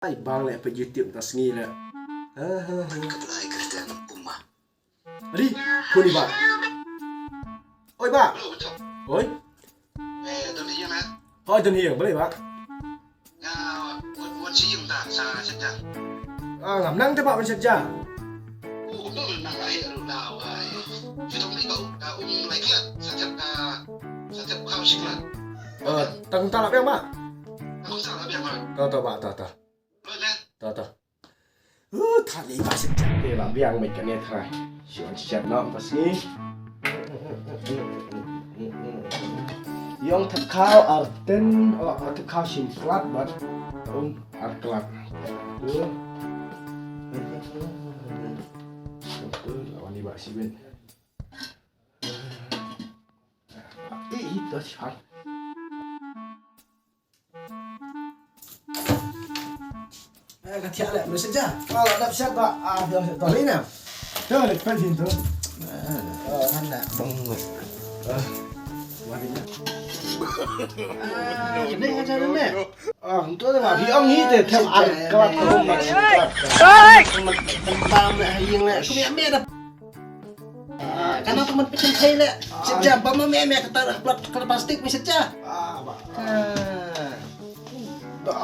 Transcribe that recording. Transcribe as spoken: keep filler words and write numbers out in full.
Ai bang leh peit YouTube ta sngi leh. Ha ha ha. Ka Blai Khristan Umma. Ri, phone i bah. Oi bah. Hello, betul. Oi. Eh, don hiang na? Oi, don hiang, balei bah? Nga wan, wan sha ïing ta sa shet ja. Ah, ngam nang te bah ban shet ja. Oh, kumno nang ka heh ruh da wai. Phi tong ni ka, ka um lai klat, sa thep ka, sa thep ka u shi klat. Eh, tang ta la biang bah. Tang ta la biang bah. To to bah, to to. Lo ne. To to. Uh, tha ni ba shet ja. Te la biang beit kane trai. Shu wan shet noh ba sngi. Ïong thep khaw ar ten, oh, ar thep khaw shin klat bad um ar klat. Uh. Uh, la wan i bah Sibin. Ih, ih, to shan. Eh, ka thiah leh, message ja. Oh, la dap shat bah. Ah, to, to, to, ni na. To, leh, pynjin to. Ah, han na. Bang ngut. Ah, wari na. Ah, ni aja ni. Ah, to, bah, hi ong hi te, thiam ar klat, to, bah, klat. Bam leh, ha ïing leh. Kum ïa me da. Ah, kana pun man pichin thai leh. Shet ja bam ma me me kata plat kata plastik me shet ja. Ah, bah. Ah. Bah.